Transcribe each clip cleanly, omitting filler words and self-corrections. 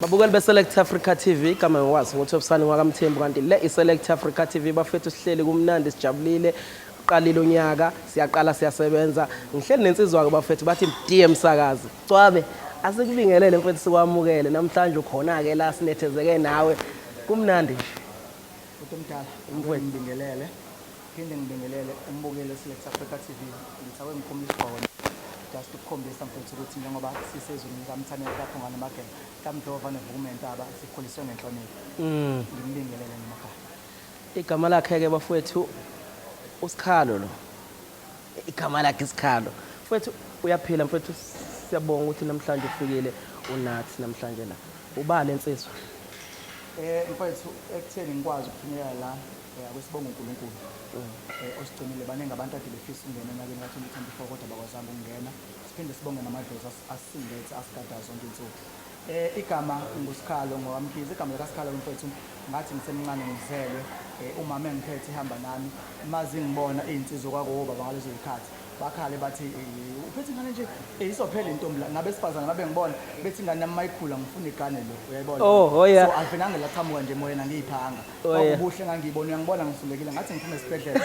Babukeli be-Select Africa TV, igama ngikwazi nguThobisani wakaMthembu, kanti le i-Select Africa TV. Bafethu, sihleli kumnandi, sijabulile. Uqalile unyaka, siyaqala siyasebenza. Ngihleli nensizwa-ke bafethu, bathi DM Msakazi. Cwabe, asikubingelele mfethu, sikwamukele. Namhlanje ukhona-ke la, sinethezeke nawe. Kumnandi nje. Bhuti omdala, Mfowethu. Ngibingelele. Phinde ngibingelele umbukeli we-Select Africa TV. Ngithi ake ngikhumule isigqoko just ukukhombisa mfethu ukuthi njengoba sisezweni likaMthaniya, kaPhungane Mageba, kaMdlova neVukumentaba, sikhuliswe ngenhlonipho. Ngimbingelele nemakhaya. Igama lakhe-ke bafowethu uSikhalo lo. Igama lakhe Isikhalo. Mfowethu, uyaphila mfowethu, siyabonga ukuthi namhlanje ufikile unathi namhlanje la. Ubale insizwa. Mfowethu, ekutheni ngikwazi ukufinyelela la, akwesibonga uNkulunkulu osigcinile. Baningi abantu ade befisa ukungena onyakeni ka-2024 kodwa bakwazanga ukungena. Siphinde sibonge namadlozi asisingethe, asigada zonke iy'nsuku. Igama nguSikhalo ngowamkhize. Igama likaSikhalo mfowethu, ngathi ngisemncane ngizelwe, umama engiphethe ihamba nami, mazingibona iy'nsizwa kwakobaba ngalezo y'khathi bakhale bathi, "Uphethe ingane nje, izophela intombi la." Nabesifazane babengibona bethi, "Ingane yami mayikhula ngifuna igane lo." Uyayibona? Oh, yeah. So avelanga laqhamuka nje emoyeni, angiyiphanga. Oh, yeah. Kwakubuhle ngangiyibona. Uyangibona ngisulekile, ngathi ngiphuma esibhedlela,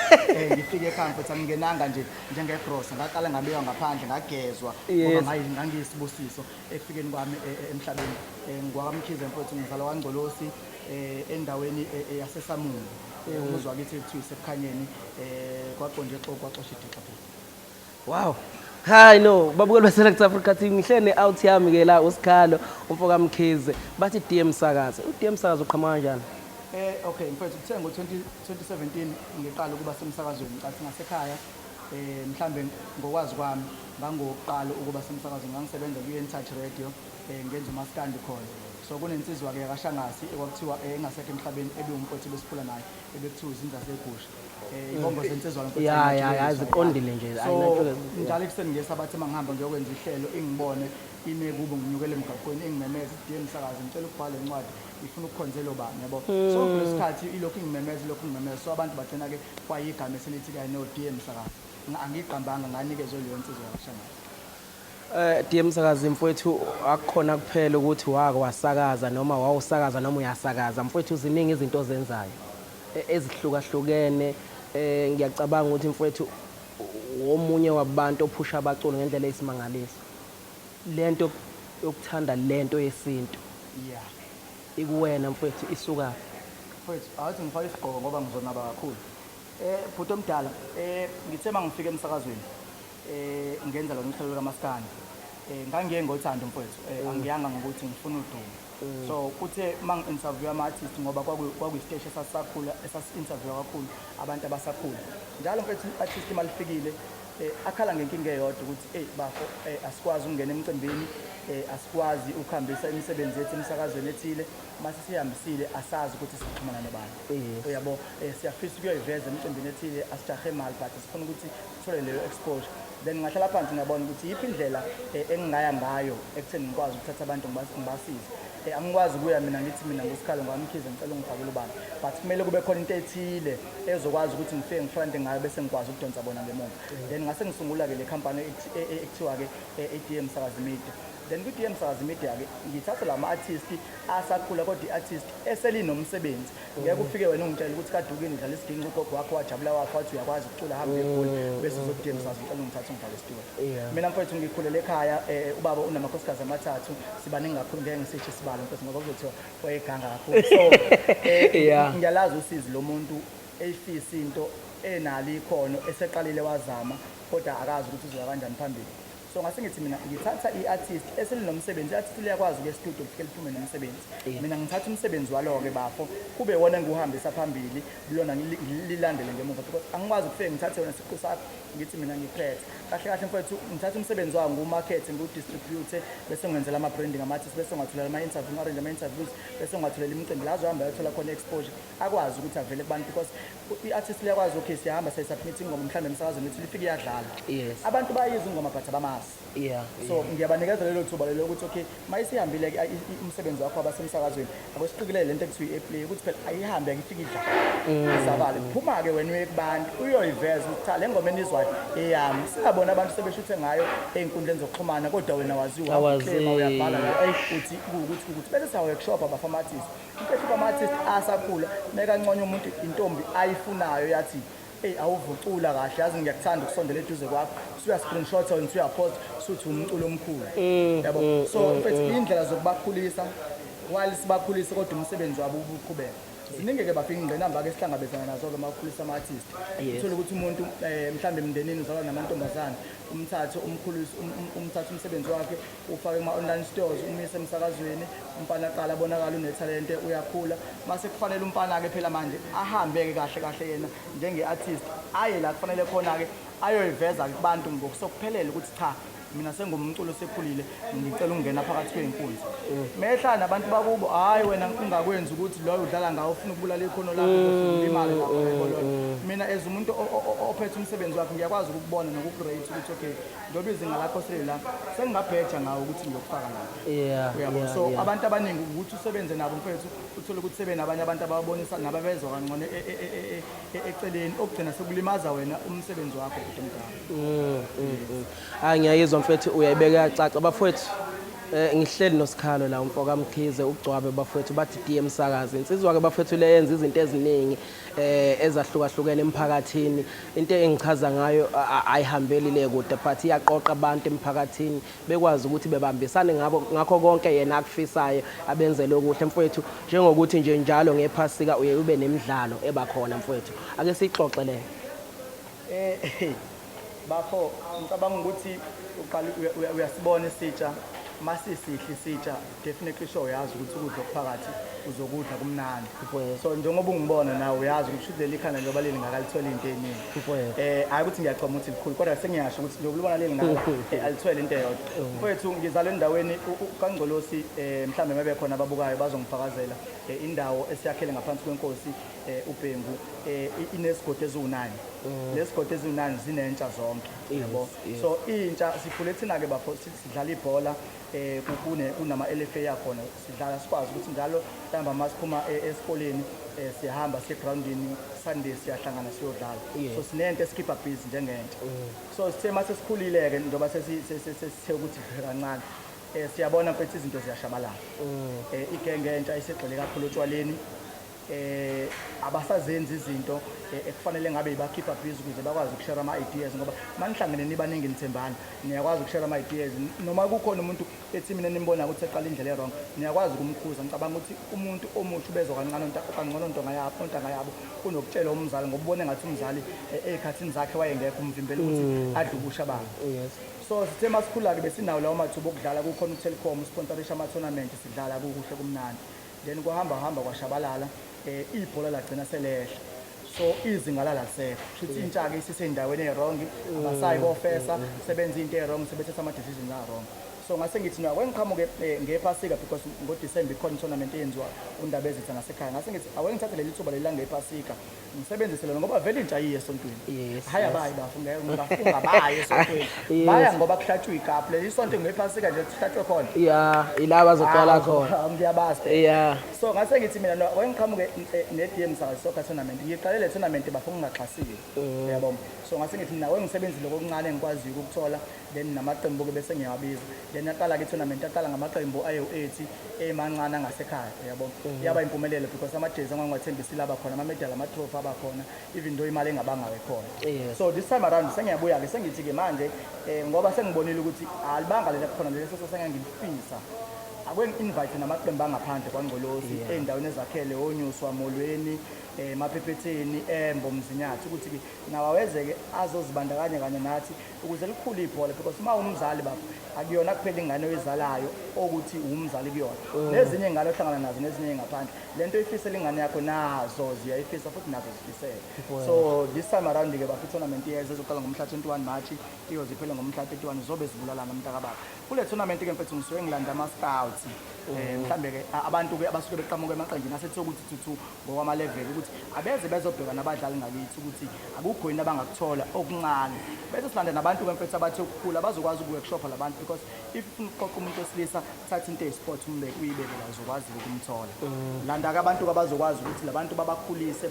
ngifike ekhaya mfethu, angingenanga nje njengegrosa, ngaqala ngabekwa ngaphandle, ngagezwa ngoba ngangiyisibusiso ekufikeni kwami emhlabeni. NgwakaMkhize mfethu, ngizalwa kwaNgcolosi, endaweni yaseSamungu, umuzi wakithi kuthiwa iseKukhanyeni, kwaqonde exoku kwaxosha idixa futhi. Wow. Hayi no, babukeli be-Select Africa TV, ngihleli ne-out yami ke la, uSikhalo, umfo kaMkhize. Bathi DM Msakazi. U-DM Msakazi uqhamuka kanjani? Okay mfethu, kuthe ngo-20 2017 ngiqala ukuba semsakazweni. Ngicathi ngasekhaya, mhlambe ngokwazi kwami ngangokuqala ukuba semsakazweni, ngangisebenza kwi-Touch Radio, ngenza umaskandi khona. So kunensizwa-ke yakashangasi ekwakuthiwa, engasekho emhlabeni, ebiwumfowethu besikhula naye, ebekuthiwa izinza zegusha. Ibongo zensizwa mfethu. Ya, ziqondile nje, So ayinatshukela. njalo ekuseni ngesabatha uma ngihamba ngiyokwenza ihlelo, ingibone ime kubo, nginyukele emgaqweni, ingimemeze ithi, "DM Msakazi, ngicela ukubhala incwadi, ngifuna ukukhonzela ubani," yabo. So kuleso sikhathi ilokhu ingimemeza, ilokhu ingimemeza, so abantu bagcina-ke kwayigama eselithi kanye no-DM Msakazi. Angiyiqambanga, nganikezwe leyo nsizwa yakashangasi. DM Msakazi mfowethu, akukhona kuphela ukuthi wake wasakaza noma wawusakaza noma uyasakaza. Mfowethu, ziningi izinto ozenzayo ezihlukahlukene. Ngiyacabanga ukuthi mfowethu womunye wabantu ophusha abaculi ngendlela eyisimangaliso. Lento yokuthanda lento yesintu ikuwena mfowethu, isukaphi? Mfowethu, awuthi ngifake isigqoko ngoba ngizonaba kakhulu. Bhuti omdala, ngithe uma ngifika emsakazweni, ngenza lona uhlelo lukamaskandi, ngangiye ngothando mfowethu, angiyanga ngokuthi ngifuna udumo. So kuthe uma ngi-interview ama-artist, ngoba kwakuyisiteshi esasisakhula, esasi-interview kakhulu abantu abasakhula njalo mfethu, i-artist uma lifikile, akhala ngenkinga eyodwa ukuthi, "Eyi bafo, asikwazi ukungena emcimbini, asikwazi ukuhambisa imisebenzi yethu emsakazweni ethile. Mase sihambisile asazi ukuthi sixhumana nobani." Uyabo, siyafisa ukuyoyiveza emicimbini ethile, asijahe imali, but sifuna ukuthi sithole leyo exposure. Then ngahlala phansi ngiyabona ukuthi yiphi indlela engingaya ngayo ekutheni ngikwazi ukuthatha abantu ngibasize. Angikwazi ukuya mina ngithi mina nguSikhalo ngwamkhize, ngicela ungifakele ubani, but kumele kube khona into ethile ezokwazi ukuthi ngifike ngifronte ngayo bese ngikwazi ukudonsa bona ngemuva. Then ngase ngisungula-ke le company ekuthiwa-ke i-DM Sakazi Media. Then kwi-DM Sakazi Media-ke ngithatha lama-artist asakhula, kodwa i-artist eselinomsebenzi. Ngeke ufike wena ungitshele ukuthi kadukini udlala isiginci, ugogo wakho wajabula wakho wathi uyakwazi ukucula, hambe egoli, bese uzoku-DM Sakazi, ngicela ungithathe ungifake esitulo. Mina mfowethu ngikhulele ekhaya, ubaba unamakhosikazi amathathu, sibaningi kakhulu, ngeke ngisisho isibalo mfowethu ngoba kuzothiwa wayeganga kakhulu. So ngiyalazi usizi lomuntu eyifisa into, enalo ikhono, eseqalile wazama kodwa akazi ukuthi uzoya kanjani phambili. So ngase ngithi mina ngithatha i-artist eselinomsebenzi. I-artist liyakwazi ukuya e-studio, lifike liphume nomsebenzi. Mina ngithatha umsebenzi walo-ke bafo, kube wona engiwuhambisa phambili, lona ngililandele ngemuva, because angikwazi ukufike ngithathe wena siqu sakho ngithi mina ngiphethe. Kahle kahle mfowethu, ngithatha umsebenzi wawo, ngiwumakethe, ngiwudistribute, bese ngenzela ama-branding ama-artist, bese ngiwatholela ama-interview, ngi-arrange ama-interviews, bese ngiwatholela imicimbi la azohamba ayothola khona i-exposure, akwazi ukuthi avele kubantu, because i-artist liyakwazi, okay, siyahamba siyayisubmit ingoma mhlawumbe emsakazweni, lithi lifike iyadlala, abantu bayizwa ingoma but abamazi. us. So ngiyabanikeza lelo thuba lelo ukuthi okay, mayisihambile ke umsebenzi wakho abasemsakazweni, akwesiqikelele lento ekuthiwa i-airplay ukuthi phela ayihambe, akifike idlala isabale. Phuma-ke wena uye kubantu uyoyiveza ukuthi cha, le ngoma enizwayo eyami. Singabona abantu sebeshuthe ngayo ey'nkundleni zokuxhumana, kodwa wena waziwa. Awaziwa. Claim, uyabhala la uthi kuwukuthi ukuthi bese siya-workshop abafama-artist. Into ehlupha ama-artist asakhula, mekanconya umuntu intombi ayifunayo, yathi, "Eyi, awuvucula kahle, yazi ngiyakuthanda ukusondela eduze kwakho," usuya-screenshot wena, usuyapost, usuthi umculo omkhulu, yabo. So mfethu, iy'ndlela zokubakhulisa while sibakhulise kodwa umsebenzi wabo ubuqhubeka ziningi-ke bafika. Ingqinamba-ke esihlangabezana nazo-ke uma ukhulisa ama-artist, uthole ukuthi umuntu mhlawumbe emndenini uzalwa namantombazane, umthathe umkhulise, umthathe umsebenzi wakhe ufake kuma-online stores, umise emsakazweni, umfana aqala abonakala unethalente, uyakhula. Mase kufanele umfana-ke phela manje ahambe-ke kahle kahle yena njenge-artist, aye la kufanele khona-ke ayoyiveza kubantu ngokusokuphelele ukuthi cha, mina sengumculo osekhulile, ngicela ukungena phakathi kwey'nkunzi. Mehla nabantu bakubo, hhayi, wena ungakwenzi ukuthi loyo udlala ngawo, ufuna ukubulala ikhono lakho, uzofika ulimale lapho, yabo loyo. Mina as umuntu ophethe umsebenzi wakhe, ngiyakwazi ukukubona nokukurate ukuthi okay, njengoba izinga lakho selila, sengingabheja ngawo ukuthi ngiyokufaka lapho, uyabo. So abantu abaningi ukuthi usebenze nabo mfethu, uthole ukuthi sebe nabanye abantu ababonisa nababezwa kangcono eceleni, okugcina sekulimaza wena umsebenzi wakho, bhuti omdala. Hayi, ngiyayizwa mfethu, uyayibeka yacaca. Bafowethu, ngihleli noSikhalo la, umfo kaMkhize ugcwabe. Bafowethu, bathi DM Msakazi. Insizwa ke bafowethu le yenza izinto eziningi ezahlukahlukene emphakathini. Into engichaza ngayo ayihambeli le kude, but iyaqoqa abantu emphakathini bekwazi ukuthi bebambisane ngabo ngakho konke yena akufisayo, abenzele okuhle mfowethu, njengokuthi nje njalo ngephasika uye ube nemidlalo ebakhona mfowethu. Ake siyixoxe le. Bafo, ngicabanga ukuthi uqala uyasibona isitsha masisihle isitsha, definitely sure uyazi ukuthi ukudla okuphakathi uzokudla kumnandi. Mfowethu. So njengoba ungibona nawe, uyazi ukuthi shuthi leli khanda njengoba leli ngakalithwele into eningi. Mfowethu. Hayi ukuthi ngiyachoma ukuthi likhulu, kodwa sengiyasho ukuthi njengoba ulibona leli ngaka, alithwele into eyodwa. Mfowethu, ngizalwe endaweni kaNgcolosi, mhlawumbe mabe khona ababukayo bazongifakazela. Indawo esiyakhele ngaphansi kwenkosi uBhengu, inesigodi eziwu-9. Lesigodi eziwu-9 zinentsha zonke, yabo. So intsha sikhule thina-ke bafo sidlala ibhola, kunama LFA yakhona, sidlala sikwazi ukuthi njalo mhlawumbe uma siphuma esikoleni, siyahamba siye egrawundini, Sunday siyahlangana siyodlala. So sinento esikhipha busy njengentsha. So sithe mase sikhulile-ke, njengoba sesithe ukuthi kancane, siyabona mfethu izinto ziyashabalala. Igenge entsha isigxile kakhulu otshwaleni, abasazenzi izinto ekufanele ngabe ibakhipha busy ukuze bakwazi ukushare ama-ideas, ngoba manihlangene nibaningi nithembana, niyakwazi ukushare ama-ideas. Noma kukhona umuntu ethi mina nimbona ukuthi eqala indlela e-wrong, niyakwazi ukumkhuza. Ngicabanga ukuthi umuntu omusha ubezwa kancane kangcono ontanga yabo kunokutshela umzali, ngoba ubone ngathi umzali ey'khathini zakhe wayengekho umvimbela ukuthi adle ubusha bakhe. So sithe masikhula-ke besinawo lawo mathuba okudlala, kukhona uTelkom usponsorisha ama-tournament, sidlala kukuhle kumnandi. Then kwahamba hamba kwashabalala, ibhola lagcina selehla, so izinga lalisekho. Kusho ukuthi intsha-ke isisey'ndaweni ey'wrong, abasayi kofesa, sebenza into ey'wrong, sebethatha ama-decisions a-wrong. So ngase ngithi no, ake ngiqhamuke ngephasika, because ngoDisemba ikhona i-tournament eyenziwa undaba ezitha ngasekhaya. Ngase ngithi ake ngithathe leli thuba leli langephasika ngisebenzise lona, ngoba vele intsha iye esontweni. Hhayi, abayi bafo, ngeke ungafunga baye esontweni. Baya ngoba kuhlatshwa ikapu leli sonto ngephasika nje kuhlatshwe khona. Ya, ila bazogcwala khona. Ah, ngiyabazi phela. So ngase ngithi mina no, ake ngiqhamuke ne-DM Msakazi Soccer Tournament. Ngiqale le tournament bafo ngingaxhasiwe, uyabona. So ngase ngithi mina ake ngisebenzile okuncane engikwaziyo ukukuthola, then namaqembu-ke bese ngiyawabiza. Then yaqala-ke i-tournament, yaqala ngamaqembu ayi-8 emancane angasekhaya, uyabona. Yaba impumelelo because amajezi angangiwathembisile aba khona, ama-medal, ama-trophy aba khona, even though imali engabangayo khona. So this time around sengiyabuya-ke, sengithi-ke manje ngoba sengibonile ukuthi alibanga lela khona leli sesengangilifisa, ake ngi-invite namaqembu angaphandle kwaNgcolosi, ey'ndaweni ezakhele oNyuswa, Molweni, Maphephetheni, Embo, Mzinyathi, ukuthi-ke nawo aweze-ke azozibandakanya kanye nathi ukuze likhule ibhola, because uma umzali baba akuyona kuphela ingane oyizalayo okuthi umzali kuyona, nezinye iy'ngane ohlangana nazo nezinye ey'ngaphandle, le nto oyifisela ingane yakho nazo ziyayifisa futhi nazo zifisele. So this time around-ke bafo, i-tournament iyeza, ezoqala ngomhla 21 March, iyoze iphele ngomhla 31. Zobe zibulalana mntakababa kule tournament-ke mfethu. Ngisuke ngilanda ama-scouts, mhlambe-ke abantu-ke abasuke beqhamuka emaqenjini asethe ukuthi thuthu ngokwama-level ukuthi ukuthi abeze bezobheka nabadlali ngakithi ukuthi akukho yini abangakuthola okuncane. Bese silanda nabantu bemfethu abathe ukukhula bazokwazi uku-workshopa labantu, because if ufuna ukuqoqa umuntu wesilisa, thatha into eyi-sport umbeke, uyibeke la, uzokwazi ukumthola. Landa-ke abantu abazokwazi ukuthi labantu babakhulise,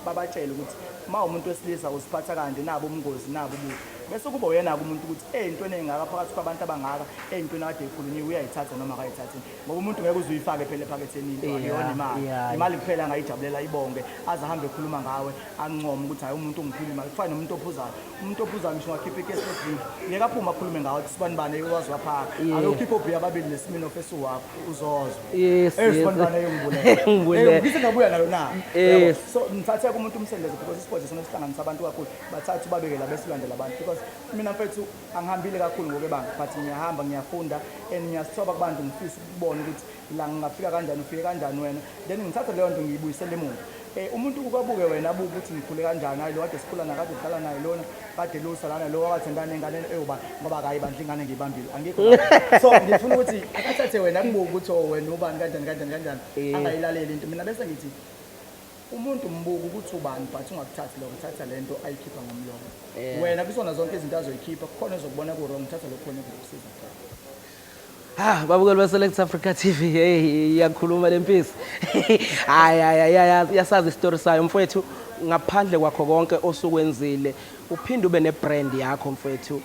babatshele ukuthi uma umuntu wesilisa uziphatha kanje, nabo ubungozi, nabo ububi. Bese kuba uyena-ke umuntu ukuthi ey'ntweni ey'ngaka phakathi kwabantu abangaka, ey'ntweni akade ey'khulunyiwe, uyayithatha noma akayithathi, ngoba umuntu ngeke uze uyifake phela ephaketheni into akuyona imali. Imali kuphela angayijabulela, ibonge, aze ahambe ekhuluma ngawe, ancome ukuthi hhayi, umuntu ungiphile imali. Kufana nomuntu ophuzayo, umuntu ophuzayo ngisho ungakhipha ikesi le-drink, ngeke aphume akhulume ngawe athi sibani bani wazi waphaka. Ake ukhiphe obhiya ababili neSmirnoff esiwakho, uzozwa. Sibani bani eyongibulele. Ngibulele. Ngise ngabuya nayo na. Yes. So ngithathe kumuntu umsendeze because isport isona sihlanganisa abantu kakhulu. Bathathe ubabeke la bese ulandela abantu, because mina mfethu angihambile kakhulu ngokwebanga, but ngiyahamba, ngiyafunda and ngiyasithoba kubantu, ngifisa ukubona ukuthi la ngingafika kanjani, ufike kanjani wena, then ngithathe leyo nto ngiyibuyisele emuva. Umuntu kukabuke wena, abuke ukuthi ngikhule kanjani, hayi lo kade sikhula naye, kade sidlala naye lona, kade lusa lana, lo wakathandana nengane ewuba, ngoba akayibandla ingane ngiyibambile, angikho lapho. So ngifuna ukuthi akathathe wena, akubuke ukuthi oh, wena ubani, kanjani kanjani kanjani, angayilaleli into. Mina bese ngithi umuntu mbuka ukuthi ubani, but ungakuthathi lokho, thatha lento ayikhipha ngomlomo. Wena kusona zonke izinto azoyikhipha kukhona ozokubona ku-wrong, thatha lokho khona kuzokusiza. Ha, babukeli be-Select Africa TV, hey, iyakhuluma lempisi. Hayi hayi hayi, yasazi isitori sayo mfowethu. Ngaphandle kwakho konke osukwenzile, uphinde ube ne-brand yakho mfowethu.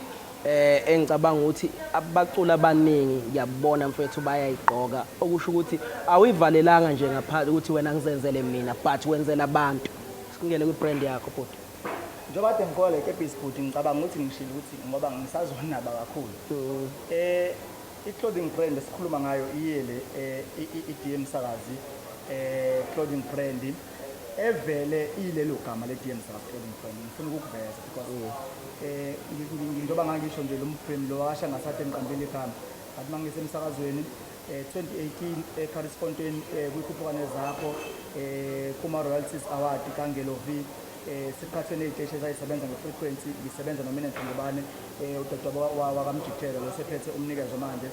Engicabanga ukuthi abaculi abaningi ngiyabona mfowethu bayayigqoka, okusho ukuthi awuyivalelanga nje ngaphandle ukuthi wena ngizenzele mina, but wenzela abantu. Singene kwi-brand yakho bhuti. Njengoba kade ngigqoka le kepisi bhuti, ngicabanga ukuthi ngishilo ukuthi ngoba ngisazonaba kakhulu. I-clothing brand esikhuluma ngayo iyele i-DM Sakazi clothing brand, evele ilelo gama le-DM Sakazi clothing brand. Ngifuna ukukuveza because njengoba ngangisho nje, lo mbhemi lo wakasha ngasade ngiqambile igama, ngathi uma ngisemsakazweni 2018 eCaris Fontaine, kwikhuphuka nezakho, kuma-Royalties Award kaNgelo V, siqhathwe ney'teshi ezayisebenza nge-frequency, ngisebenza noMinenhle Ngubane, udadewabo wakamjikijelo lo sephethe umnikezo manje.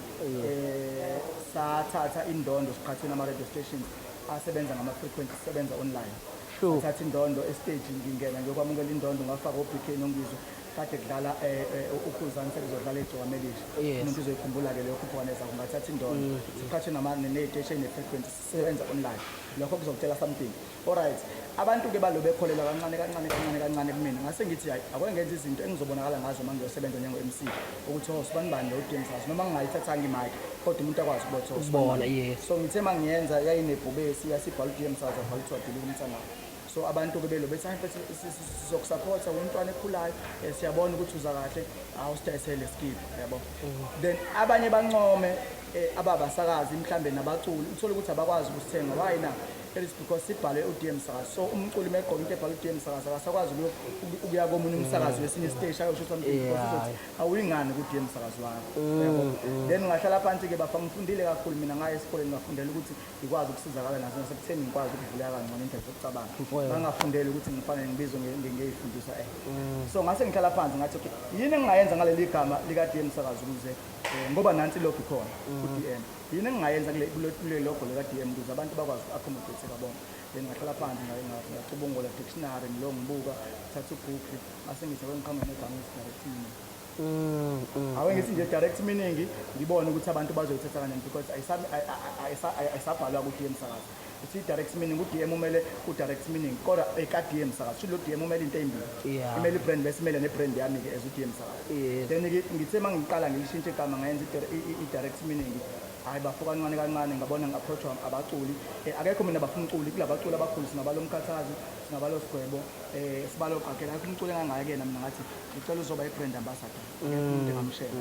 Sathatha indondo siqhathwe nama-radio stations asebenza ngama-frequency, sisebenza online. Sathatha indondo e-stage, ngingena ngiyokwamukela indondo, ngafaka o-BK noNgizwe, kade kudlala uKhuzani, sekuzodlala iGcokama Elisha. Umuntu uzoyikhumbula-ke leyo khuphuka nezakho. Ngathatha indondo siqhathwe ney'teshi ey'ne-frequency, sisebenza online. Lokho kuzokutshela something. Alright, abantu-ke balo bekholelwa kancane kancane kancane kancane kumina. Ngase ngithi hayi, ake ngenze izinto engizobonakala ngazo uma ngiyosebenza njengo-MC, ukuthi oh, sibani bani lo DM Sakazi, noma ngingayithathanga i-mic, kodwa umuntu akwazi ukubona ukuthi oh, sibani Ukubona, bani. Yes. So ngithe uma ngiyenza, yayinebhubesi, yasibhala u-DM Sakazi, wabhala ukuthi wadilika umthangala. So abantu-ke belo bethi hayi mfethu, sizokusaphotha, umntwana ekhulayo, siyabona ukuthi uza kahle, awusidayisele skip, yabo. Then abanye bancome ababasakazi mhlambe nabaculi, uthole ukuthi abakwazi ukusithenga. Why na? It is because sibhalwe u-DM Sakazi. So umculi uma egqoka into ebhalwe u-DM Sakazi, akasakwazi ukuya komunye umsakazi wesinye isiteshi ayosho something, because uzothi awuyingani ku-DM Sakazi wakho, yabo. Then ngahlala phansi-ke bafa, ngifundile kakhulu mina, ngaye esikoleni, ngafundela ukuthi ngikwazi ukusizakala nazo nasekutheni ngikwazi ukuvuleka kangcono indlela zokucabanga. Ngangafundeli ukuthi ngifanele ngibizwe ngey'fundiswa. So ngase ngihlala phansi, ngathi okay, yini engingayenza ngaleli gama lika-DM Sakazi ukuze ngoba nansi ilogo ikhona ku-DM, yini engingayenza kule logo lika-DM ukuze abantu bakwazi uku-accommodate bonke? Then ngahlala phansi, ngacubungula dictionary, ngilo ngibuka, thatha uGoogle, ngase ngithi ake ngiqhamuke negama elithi direct meaning. Ake ngithi nje direct meaning, ngibone ukuthi abantu bazoyithatha kanjani, because ayisabhalwa ku-DM Sakazi, ithi direct meaning. U-DM umele u-direct meaning, kodwa eka-DM Sakazi, shuthi lo DM umele into ey'mbili. Imele i-brand, bese imele ne-brand yami-ke as u-DM Sakazi. Then-ke ngithe uma ngiqala ngilishintshe igama, ngayenza i-direct meaning, hhayi bafo, kancane kancane ngabona ngi-approach-wa abaculi. Akekho mina bafuna umculi kulabaculi abakhulu, singabalo Mkhathazi, singabalo Sigwebo, sibalo Qagela, akekho umculi engangaya kuyena mina ngathi ngicela uzoba i-brand ambassador. Akekho umuntu engamshela,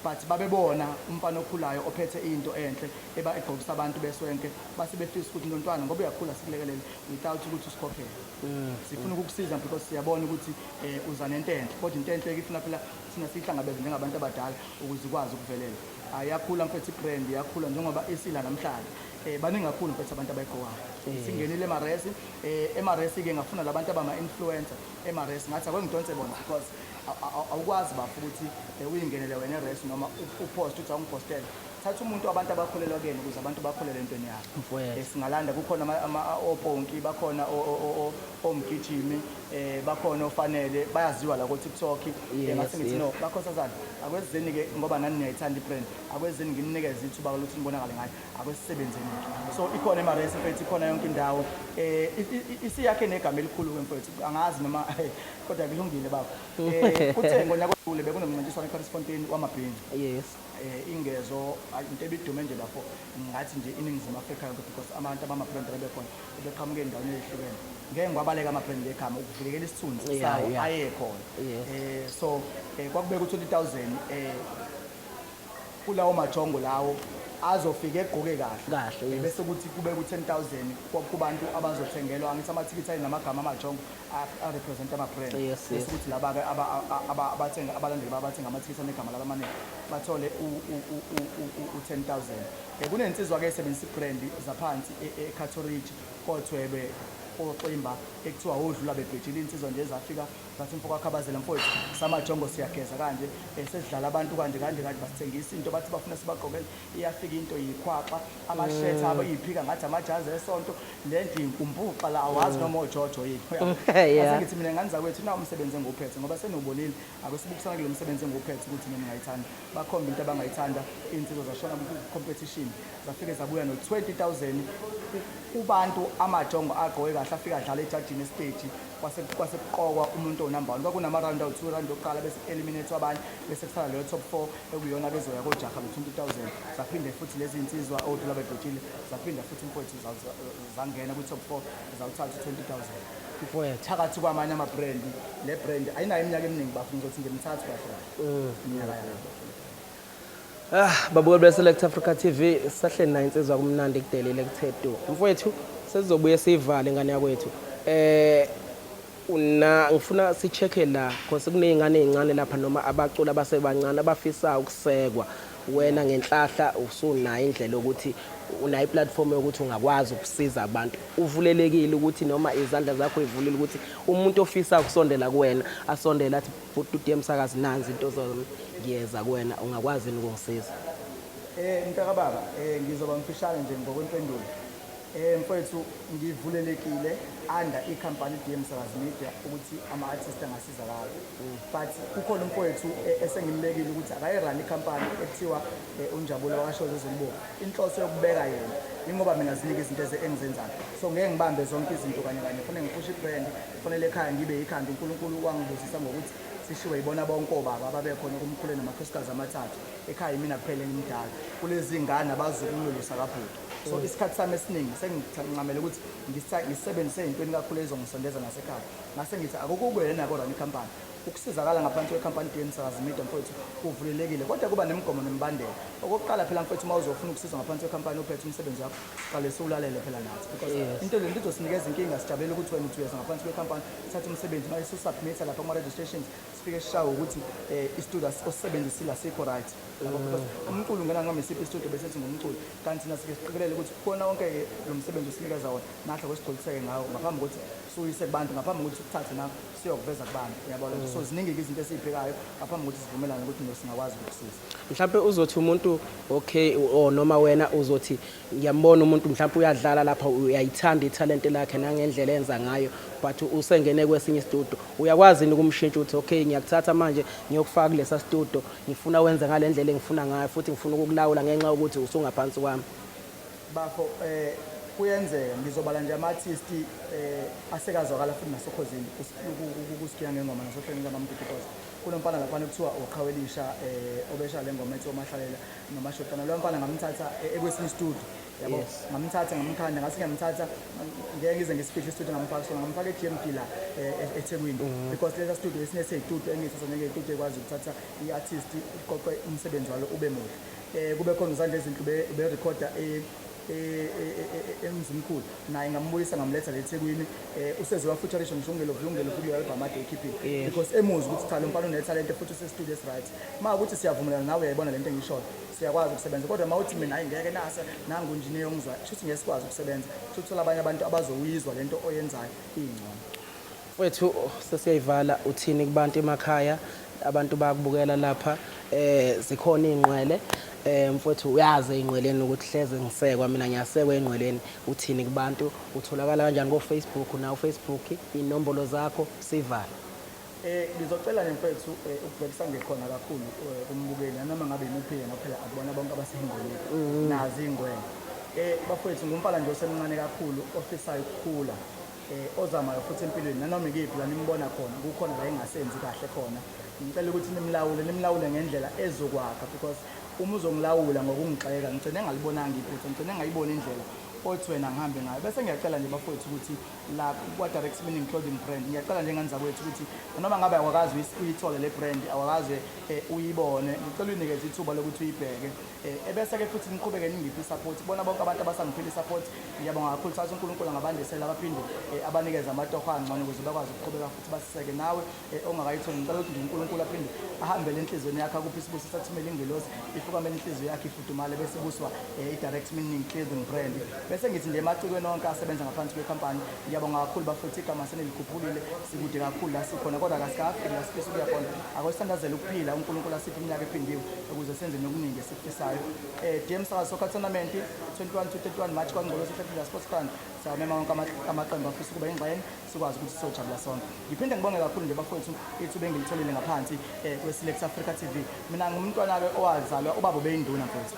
but babebona umfana okhulayo ophethe into enhle eba egqokisa abantu beswenke, base befisa ukuthi nontwana ngoba uyakhula sikulekelele without ukuthi usikhokhele, sifuna ukukusiza because siyabona ukuthi uza nento enhle, kodwa into enhle ifuna phela thina siyihlangabeze njengabantu abadala ukuze ikwazi ukuvelela. Ayakhula mfethu i-brand, iyakhula njengoba isila namhlanje. Baningi kakhulu mfethu abantu abayigqokayo. Singenile emaresi, emaresi-ke ngafuna labantu abama-influencer emaresi, ngathi ake ngidonse bona, because awukwazi bafo ukuthi uyingenele wena eresi noma upost uthi awungipostele. Thatha umuntu abantu abakholelwa kuyena ukuze abantu bakholelwe entweni yakhe. Mfowethu. Singalanda kukhona oponki, bakhona omgijimi, bakhona ofanele bayaziwa la ko-TikTok. Ngase ngithi no, bakhosazana akwezeni ke ngoba nani niyayithanda i-brand, akwezeni ngininikeze ithuba lokuthi nibonakale ngayo, akwesisebenzeni. So ikhona eMaresi mfethu, ikhona yonke indawo. Isiyakhe negama elikhulu ke mfethu, angazi noma kodwa kulungile baba. Kuthe ngonyaka odlule bekunomncintiswano eCarisfontein wamabhinca. Ingezo into ebidume nje bafo, ngathi nje iNingizimu Afrika yonke, because abantu abama-brand bebekhona bebeqhamuka ey'ndaweni ey'hlukene. Ngeke ngiwabaleka ama-brand ngegama ukuvikela isithunzi sawo ayekhona. So kwakubeka u-20,000 kulawo majongo lawo azofika egqoke kahle. Kahle, yes. Bese kuthi kube ku-10,000 kubantu abazothengelwa, angithi amathikithi ayinamagama amajongo a-represent ama-brand. Bese kuthi laba-ke abathenga, abalandeli babo abathenga amathikithi anegama laba amaningi bathole u-10,000. Kunensizwa-ke esebenzisa i-brand zaphansi eCato Ridge, kothwebe oximba ekuthiwa odlula bebhejile, insizwa nje ezafika zathi mfo kwakhabazela mfowethu samajongo siyageza kanje, sesidlala abantu kanje kanje kanje, basithengisa into bathi bafuna sibagqokele, iyafika into yikhwaxa amashethi abo iyiphika ngathi amajazi esonto, le nto inkumbuxa la awazi noma ojojo yini. Ngase ngithi mina ngane zakwethu nawu umsebenzi engiwuphethe ngoba seniwubonile, akusibukisana kulo msebenzi engiwuphethe ukuthi mina ngingayithanda, bakhombe into abangayithanda. Iy'nsizwa zashona ku-competition zafike zabuya no-20,000 kubantu amajongo agqoke kahle afika adlala ejajini esiteji, kwase kuqokwa umuntu onumber 1. Kwakunama-round awu-2, round yokuqala bese eliminate abanye, bese kusala leyo top 4 ekuyona bezoya kojaha lo-20,000. Zaphinde futhi lezi nsizwa odlula bebhejile zaphinda futhi mfowethu zangena kwi-top 4 zawuthatha u-20,000. Mfowethu. Phakathi kwamanye ama-brand, le brand ayinayo iminyaka eminingi bafuna ukuthi nje mithathu kahle kahle iminyaka yayo. Babukeli be-Select Africa TV, sahleli nayo insizwa kumnandi kudelile kuthe du. Mfowethu, sesizobuye siyivale ingane yakwethu. Una ngifuna si-check-e la because kuney'ngane ey'ncane lapha noma abaculi abasebancane abafisa ukusekwa. Wena ngenhlahla usunayo indlela yokuthi unayo i-platform yokuthi ungakwazi ukusiza abantu. Uvulelekile ukuthi noma izandla zakho ivulile ukuthi umuntu ofisa ukusondela kuwena asondele athi bhuti uDM Msakazi nanzi into zami ngiyeza kuwena, ungakwazi yini ukungisiza? Mntaka baba, ngizoba mfishane nje ngokwempendulo. Mfowethu, ngivulelekile under i-company DM Msakazi Media ukuthi ama-artist angasizakala. But kukhona umfowethu esengimbekile ukuthi akayi-run i-company ekuthiwa uNjabulo wakashoza Ezolibovu. Inhloso yokubeka yena ingoba mina ziningi izinto engizenzayo. So ngeke ngibambe zonke izinto kanye kanye, kufanele ngiphushe i-brand, kufanele ekhaya ngibe ikhanda. uNkulunkulu wangibusisa ngokuthi sishiwe yibona bonke obaba ababekhona kumkhulu namakhosikazi amathathu. Ekhaya yimina kuphela engimdala kulezi ngane abazukulu lusakabhuti. So isikhathi sami esiningi sengincamela ukuthi ngisebenzise ey'ntweni kakhulu ezongisondeza nasekhaya. Ngase ngithi akukubuyele nako run i-company. Ukusizakala ngaphansi kwe-company DM Msakazi Media mfowethu kuvulelekile, kodwa kuba nemigomo nemibandela. Okokuqala phela mfowethu, uma uzofuna ukusizwa ngaphansi kwe-company uphethe umsebenzi wakho, siqale siwulalele phela nathi, because into lento izosinikeza inkinga. Sijabulele ukuthi wena uthi uyeza ngaphansi kwe-company, thatha umsebenzi manje siwusubmitha lapha kuma-registrations, sifike sishawe ukuthi i-studio osisebenzisile asikho right. Yabo, because umculo ungena noma isiphi i-studio bese ethi ngumculo, kanti thina sike siqikelele ukuthi kukhona wonke-ke lo msebenzi osinikeza wona, nahle kwesigculiseke ngawo ngaphambi kokuthi siwuyise kubantu, ngaphambi kokuthi sikuthathe na siyokuveza kubantu, uyabona. So ziningi-ke izinto esiy'bhekayo ngaphambi kokuthi sivumelane ukuthi no singakwazi ukukusiza. Mhlawumbe uzothi umuntu okay, or noma wena uzothi ngiyambona umuntu mhlawumbe uyadlala lapha, uyayithanda ithalente lakhe nangendlela enza ngayo, but usengene kwesinye isitudio, uyakwazi yini ukumshintsha ukuthi okay ngiyakuthatha manje ngiyokufaka kulesa studio, ngifuna wenze ngale ndlela engifuna ngayo futhi ngifuna ukukulawula ngenxa yokuthi usungaphansi kwami? Bafo, kuyenzeka. Ngizobala nje ama-artist asekazwakala futhi nasokhozini kusigiya ngengoma nasohlelweni likaMamgidi. Kunomfana laphana ekuthiwa uQhawelisha, obesha le ngoma ethi Omahlalela noMashotana. Loyo mfana ngamthatha ekwesinye istudio, yabo. Ngamthatha ngamkhanda, ngase ngiyamthatha, ngeke ngize ngisifihle istudio ngamfaka sona, ngamfaka e-GMD la eThekwini, because lesa studio esinye sey'studio engiyithatha njengey'studio ekwazi ukuthatha i-artist iqoqe umsebenzi walo ube muhle. Kube khona uZandla Ezinhle uberekhoda eMzimkhulu, naye ngambuyisa ngamletha la eThekwini. Usezoya featurisha ngisho uNgelovu Ungelovu kuleyo album ade eyikhiphile, because emuzwa ukuthi cha lo mfana unethalente futhi use-studio esi-right. Uma ukuthi siyavumelana nawe uyayibona lento engiyishoyo, siyakwazi ukusebenza. Kodwa uma uthi mina hayi ngeke nasa nangu engineer ongizwayo, kusho ukuthi ngeke sikwazi ukusebenza, kusho ukuthola abanye abantu abazowuyizwa lento oyenzayo ingcono. Mfowethu, sesiyayivala, uthini kubantu emakhaya, abantu bayakubukela lapha, zikhona iy'nqwele Mfowethu, uyazi ey'ngqweleni ukuthi hleze ngisekwa mina, ngiyasekwa ey'ngqweleni. Uthini kubantu? Utholakala kanjani ko-Facebook na u-Facebook, iy'nombolo zakho, sivale. Ngizocela nje mfethu ukubhekisa ngekhona kakhulu kumbukeli noma ngabe imuphi yena, phela akubona bonke abaseyingqweleni nazi iy'ngwele. Bafowethu, ngumfana nje osemncane kakhulu ofisayo ukukhula, ozamayo futhi empilweni nanoma ikephi la nimbona khona kukhona la engasenzi kahle khona. Ngicela ukuthi nimlawule, nimlawule ngendlela ezokwakha, because uma uzongilawula ngokungigxeka ngigcine ngalibonanga iphutha, ngigcine ngayibona indlela othi wena ngihambe ngayo. Bese ngiyacela nje bafowethu ukuthi la kwa-Direct Meaning Clothing Brand, ngiyacela njengane zakwethu ukuthi noma ngabe awakazi uyithole le brand, awakaze uyibone, ngicela uyinikeze ithuba lokuthi uyibheke. Ebese-ke futhi niqhubeke ningiphe i-support. Kubona bonke abantu abasangiphile i-support, ngiyabonga kakhulu. Sathi uNkulunkulu angabandisela, abaphinde abanikeze amatoho angcono ukuze bakwazi ukuqhubeka futhi basiseke. Nawe ongakayitholi, ngicela ukuthi nje uNkulunkulu aphinde ahambele enhliziyweni yakhe, akuphi isibusiso, athumele ingelosi ifukamele inhliziyo yakhe ifudumale, bese ibuswa i-Direct Meaning Clothing Brand. Bese ngithi nje emacikweni onke asebenza ngaphansi kwekhampani, ngiyabonga kakhulu bafethu, igama senilikhuphulile, sikude kakhulu la sikhona, kodwa kasikafiki la sifisa ukuya khona. Akosithandazele ukuphila, uNkulunkulu asiphe iminyaka ephindiwe ukuze senze nokuningi esikufisayo. DM Sakazo Soccer Tournament 21 to 31 March kwaNgcolosi eHlathiza Sports Ground. Siyamema wonke amaqembu afisa ukuba ingxenye, sikwazi ukuthi sizojabula sonke. Ngiphinde ngibonge kakhulu nje bafowethu ithuba engilitholile ngaphansi kwe-Select Africa TV. Mina ngumntwana-ke owazalwa ubaba ubeyinduna mfowethu.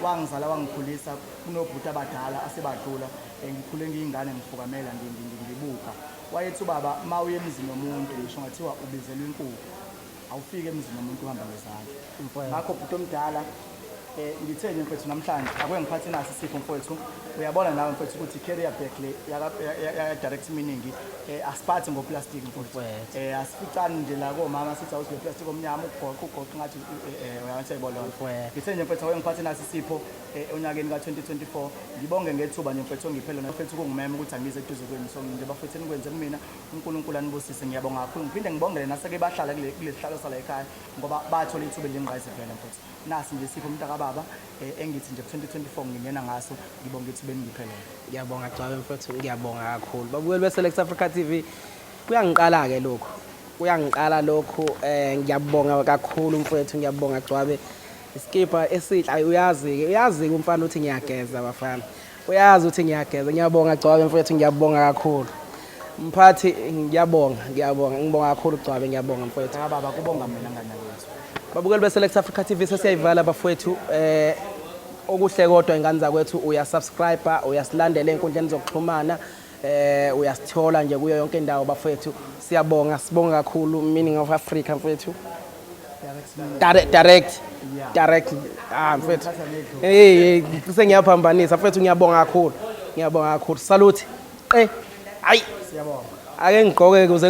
Wangizala wangikhulisa kunobhuti abadala asebadlula. Ngikhule ngiyingane ngifukamela ngibuka. Wayethi ubaba ma uye emzini womuntu ngisho ngathiwa ubizelwa inkukhu, awufike emzini womuntu uhamba ngezandla. Ngakho bhuti omdala, ngithe nje mfethu namhlanje ake ngiphathe nasi isipho mfowethu. Uyabona nawe mfethu ukuthi i-carrier bag le ya Direct Meaning asiphathi ngoplastic mfowethu. Asificani nje la komama sithi awuthi plastic omnyama ugoqa ugoqa ngathi uyayibona. Ngithe nje mfethu ake ngiphathe nasi isipho onyakeni ka-2024. Ngibonge ngethuba nje mfethu ongiphele mfethu kungimema ukuthi angize eduze kwenu. So nje bafethu enikwenze kumina, uNkulunkulu anibusise, ngiyabonga kakhulu. Ngiphinde ngibongele naseke bahlala kule sihlalo sala ekhaya ngoba bathola ithuba elingqayizivele mfethu. Nasi nje isipho mntakababa engithi nje ku-2024 ngingena ngaso, ngibonge ithuba eningiphe lona. Ngiyabonga Gcwabe mfethu, ngiyabonga kakhulu. Babukeli be-Select Africa TV, kuyangiqala-ke lokhu. Kuyangiqala lokhu, ngiyabonga kakhulu mfethu, ngiyabonga Gcwabe. Isikibha esihle, uyazi-ke, uyazi-ke umfana ukuthi ngiyageza bafana. Uyazi ukuthi ngiyageza. Ngiyabonga Gcwabe mfethu, ngiyabonga kakhulu. Mphathi, ngiyabonga, ngiyabonga, ngibonga kakhulu Gcwabe, ngiyabonga mfethu. Baba, kubonga mina ngane yakwethu. Babukeli be-Select Africa TV, sesiyayivala bafowethu. Okuhle kodwa ingane zakwethu, uyasubscribe, uyasilandela ey'nkundleni zokuxhumana, uyasithola nje kuyo yonke indawo bafowethu. Siyabonga, sibonga kakhulu Meaning of Africa mfethu. Direct. Direct. Mfethu. Hey, sengiyaphambanisa mfethu, ngiyabonga kakhulu. Ngiyabonga kakhulu. Salute. Hayi. Siyabonga. Ake ngigqoke kuze